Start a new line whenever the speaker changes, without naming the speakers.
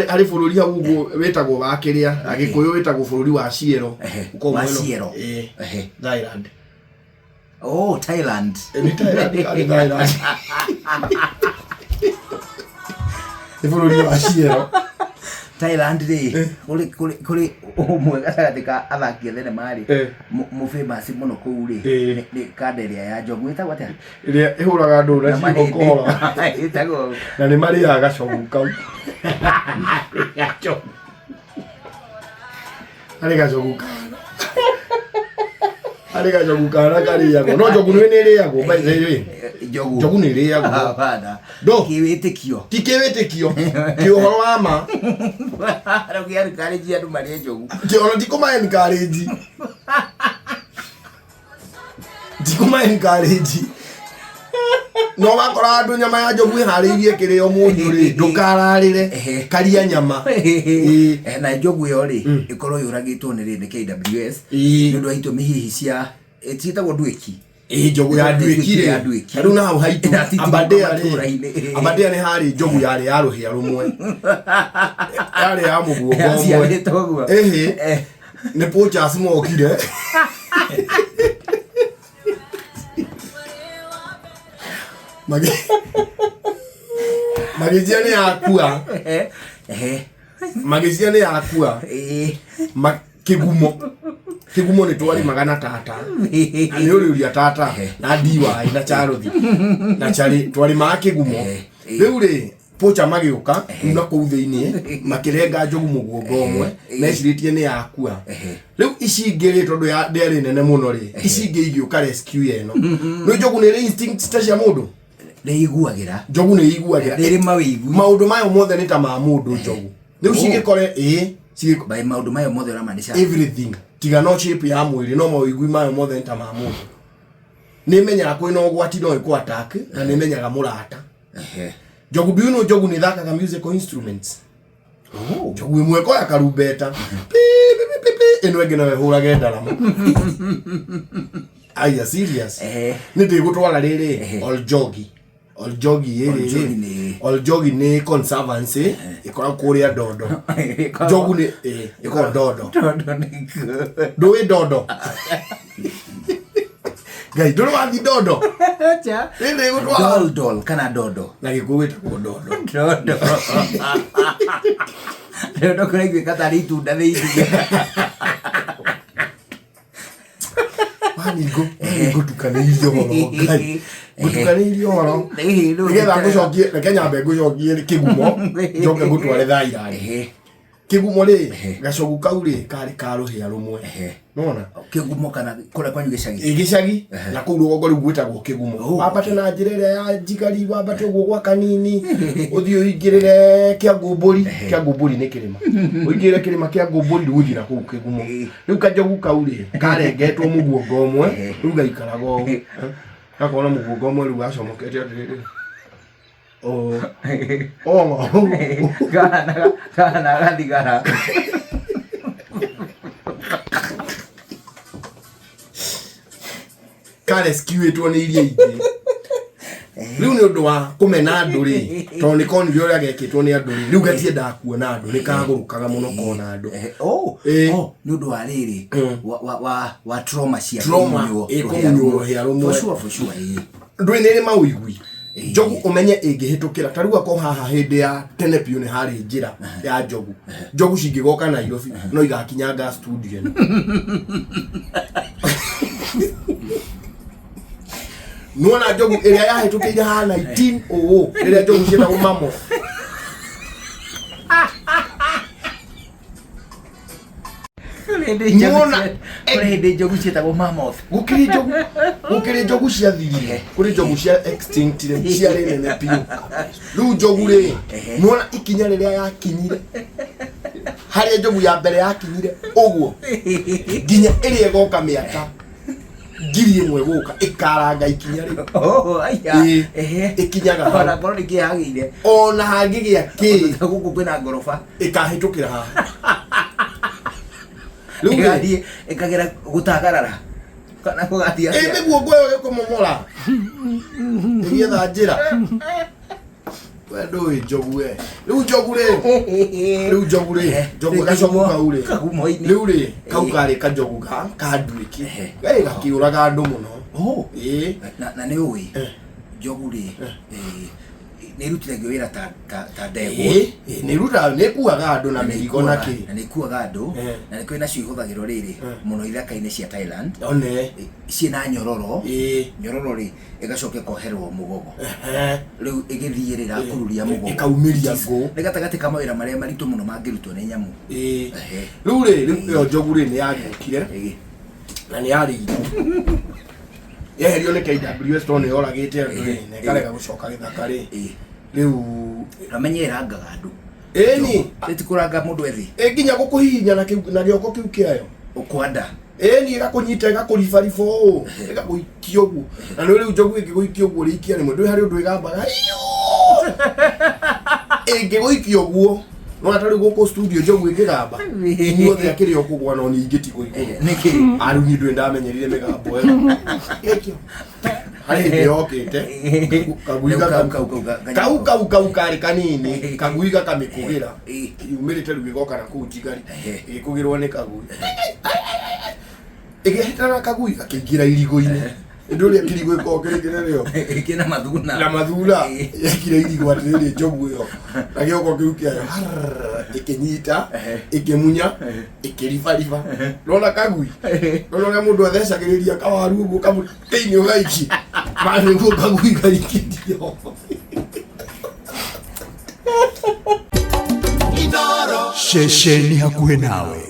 Harĩ bũrũri hau ũguo wĩtagwo wa kĩrĩa Agĩkũyũ wĩtagwo bũrũri wa Ciero. Ũkoragwo
Wa
mwena-
Ciero.
Ĩĩ, Thailand.
Oh, Thailand.
Nĩ Thailand kana nĩ Thailand? Nĩ bũrũri wa Ciero.
Thailand rĩ, kũrĩ ũmwe gatagatĩ ka athaki a thenema rĩ, mũ famous mũno kũu rĩ, nĩ kanda ĩrĩa ya njogu ĩtagwo atĩa?
Ĩrĩa ĩhũraga andũ na
Na
ciugo
mahĩndĩ.
kũhora.
Ĩtagwo
Na nĩ marĩaga gacogu kau.
ya njogu.
Harĩ gacogu kana. Harĩ gacogu kana karĩagwo. No njogu nĩ ĩrĩagwo by the way.
Njogu.
Njogu nĩ ĩrĩagwo.
Hapana.
Ndo.
Kĩwĩtĩkio.
Ti kĩwĩtĩkio. Ti ũhoro wa ma.
Rĩu kĩ encourage andũ marĩe njogu.
Ti ona ti kũma encourage. Ti kũma encourage. No wakora andũ nyama ya njogu ĩharĩirie ĩkĩrĩo mũnyũ rĩ, ndũkararĩre. Karia nyama. Ĩĩ.
Na njogu ĩyo rĩ, ĩkorwo yũragĩtwo nĩ rĩ nĩ KWS. Nĩ ũndũ wa itũmi hihi cia ciĩtagwo nduĩki.
Ĩĩ njogu ya nduĩki rĩ.
Ya nduĩki.
Ta rĩu na hau haitũ
Na ti
Aberdare rĩ.
matũũra-inĩ.
Aberdare nĩ harĩ njogu yarĩ ya rũhĩa rũmwe. Yarĩ ya mũguongo ũmwe.
Yaciarĩtwo ũguo.
Ĩhĩ. Nĩ poachers mokire. Magĩcia nĩ yakua. Magĩcia nĩ yakua. Kĩgumo. Kĩgumo nĩ twarĩmaga na tata. Na nĩ ũrĩũria tata na diwai na charothi na charĩ twarĩmaga kĩgumo. Rĩu rĩ pocha magĩũka rĩu na kũu thĩinĩ makĩrenga njogu mũguongo ũmwe mecirĩtie nĩ yakua. Rĩu ici ingĩ rĩ tondũ ndĩarĩ nene mũno rĩ ici ingĩ igĩũka rescue ya ĩno. Rĩu njogu nĩ ĩrĩ instinct ta cia mũndũ.
Nĩ iguagĩra.
Njogu nĩ iguagĩra.
Nĩ ĩrĩ mawĩigwi.
Maũndũ mayo mothe nĩ ta ma mũndũ njogu. Rĩu cingĩkore ĩĩ cigĩko
By maũndũ mayo mothe ũramaanisha.
Everything tiga no shape ya mwĩrĩ no mawĩigwi mayo mothe nĩ ta ma mũndũ. Nĩ ĩmenyaga kwĩna ũgwati no ĩkũ attack na nĩ ĩmenyaga mũrata. Njogu, do you know njogu nĩ ĩthakaga musical instruments? Njogu ĩmwe ĩkoya karumbeta pi, pi, pi, pi, pi, ĩno ĩngĩ nayo ĩhũrage ndarama. Aya serious. Nĩ ndĩgũtwara rĩrĩ Oljogi. Oljogi ĩrĩ
Oljogi nĩ-
Oljogi nĩ conservancy ĩkoragwo kũrĩa Ndondo. Njogu nĩ ĩkoragwo Ndondo.
Ndondo nĩ
Ndũĩ Ndondo? Ngai ndũrĩ wathiĩ Ndondo?
Acha.
Nĩ ndĩgũtwara.
Dol dol kana dodo.
Na Gĩkũyũ wĩtagwo Ndondo.
Dodo. Dodo kũraiguĩka tarĩ itunda thĩinĩ.
Mani ngũtukanĩirie ũhoro Ngai. Ngũtukanĩirie ũhoro. Nĩgetha ngũcokie, reke nyambe ngũcokie kĩgumo, njoke ngũtware Thailand. Kĩgumo rĩ, gacogu kau rĩ, karĩ ka rũhĩa rũmwe. Nona?
Kĩgumo kana kũrĩa kwanyu gĩcagi?
Ĩ gĩcagi, na kũu rũgongo rĩu gwĩtagwo kĩgumo. Wambate na njĩra ĩrĩa ya njigari, wambate ũguo gwa kanini, ũthiĩ ũingĩrĩre Kĩangũmbũri. Kĩangũmbũri nĩ kĩrĩma. Ũingĩrĩre kĩrĩma kĩa Ngũmbũri rĩu ũthiĩ na kũu kĩgumo. Rĩu kanjogu kau rĩ, karengetwo mũguongo ũmwe, rĩu gaikaraga ũũ. Gakona mũguongo ũmwe rĩu gacomokete atĩrĩrĩ. Oh. Oh.
Kahana gathigara.
Karescuĩtwo nĩ iria ingĩ. Rĩu nĩ ũndũ wa kũmena andũ rĩ, tondũ nĩ konire ũrĩa gekĩtwo nĩ andũ rĩ, rĩu gatiendaga kuona andũ, nĩ kagũrũkaga mũno kona andũ.
Oh, oh, nĩ ũndũ wa rĩrĩ wa trauma cia
Trauma,
kũmunywo
kũmunywo rũhĩa rũmwe.
For sure, for sure, ĩĩ.
Ndũĩ nĩ ĩrĩ mawĩigwi. Njogu ũmenye ĩngĩhĩtũkĩra ta rĩu akorwo haha hĩndĩ ya tene biũ nĩ harĩ njĩra ya njogu. Njogu cingĩgoka Nairobi no igakinyanga studio ĩno. Nĩwona njogu ĩrĩa yahĩtũkĩire haha 19 ũũ rĩrĩa njogu ciĩtagwo mamo. Nĩwona
Kũrĩ hĩndĩ njogu ciĩtagwo mammoth.
Gũkĩrĩ njogu, gũkĩrĩ njogu ciathirire, kũrĩ njogu cia extinct rĩ, ciarĩ nene biũ. Rĩu njogu rĩ, nĩwona ikinya rĩrĩa yakinyire, harĩa njogu ya mbere yakinyire ũguo, nginya ĩrĩa ĩgoka mĩaka 1000 gũka ĩkaranga ikinya rĩu.
Oh, aya.
Ĩĩ. Ĩkinyaga hau.
Ona korwo nĩkĩ yagĩire.
Ona hangĩgĩa kĩ.
Gũkũ kwĩna ngoroba.
Ĩkahĩtũkĩra haha. Rĩu rĩ,
Ĩgathiĩ ĩkagera gũtagarara. Kana gũgathiĩ
ĩ
atĩa?
mĩguongo ĩyo ĩkũmomora. Ĩgĩetha njĩra. We ndũĩ njogu we. Rĩu njogu rĩ, rĩu njogu rĩ, njogu gacogu kau rĩ.
Kagumo-inĩ.
Rĩu rĩ, kau karĩ kajogu ka ka nduĩki. Ĩ gakĩũraga andũ mũno.
Oh.
Ĩ.
Na nĩ ũĩ njogu rĩ, nĩ ĩrutithagio wĩra ta ndegwa.
Ĩ, nĩ ĩrutaga, nĩ ĩkuaga andũ na mĩrigo na kĩ.
Na nĩ ĩkuaga andũ, na nĩ kũrĩ nacio ihũthagĩrwo rĩrĩ mũno ithaka-inĩ cia Thailand.
One.
Ciĩna nyororo.
Ĩ.
Nyororo rĩ, ĩgacoka ĩkoherwo mũgogo. Rĩu ĩgĩthiĩ rĩ, ĩrakururia mũgogo.
Ĩkaumĩria ngũ.
Nĩ gatagatĩ ka mawĩra marĩa maritũ mũno mangĩrutwo nĩ nyamũ.
Ĩ. Rĩu rĩ, rĩu ĩyo njogu rĩ nĩ yagĩũkire na nĩ yarĩirwo. Yeherio nĩ KWS tondũ nĩ yoragĩte andũ rĩ, na ĩkarega gũcoka gĩthaka rĩ. Rĩu
Ramenye ĩrangaga andũ.
Ĩni.
Ĩti kũranga mũndũ ethĩ.
Ĩ nginya gũkũhihinya na kĩu na gĩoko kĩu kĩayo.
Ũkwanda.
Ĩni ĩgakũnyita ĩgakũribariba ũũ, ĩgagũikia ũguo. Na nĩ rĩu njogu ĩngĩgũikia ũguo rĩikia rĩmwe ndũĩ harĩ ũndũ ĩgambaga. Ĩngĩgũikia ũguo. No ata rĩu gũkũ studio njogu ĩngĩgamba. Inyuothe akĩrĩ o kũgwa no niĩ ingĩtigwo igũrũ.
Nĩkĩ?
Arĩu niĩ ndũĩ ndamenyerire mĩgambo ĩyo. Ĩkĩo. Harĩ hĩndĩ yokĩte. Kagui
Kau-
gaka-
kau- kau- kau-
kau kau kau karĩ kanini kagui gakamĩkũgĩra
Ĩ.
yumĩrĩte rĩu ĩgoka na kũu njigari
Ehe.
ĩgĩkũgĩrwo nĩ kagui ĩgĩhĩtana kagui gakĩingĩra irigũ-inĩ ĩndĩ ũrĩa kĩrigũ ĩkoragwo kĩrĩ kĩnene ĩyo
Kĩna mathuna.
na mathura
Ĩ.
yekire irigũ atĩrĩrĩ njogu ĩyo na gĩoko kĩu kĩayo harrrr, ĩkĩnyita ĩkĩmunya ĩkĩribariba nona kagui nona ũrĩa mũndũ athecagĩrĩria kawaru ũguo kamũtĩ-inĩ ũgaikia ma nĩguo kagui gaikĩtio.
Ceceni hakuhĩ nawe.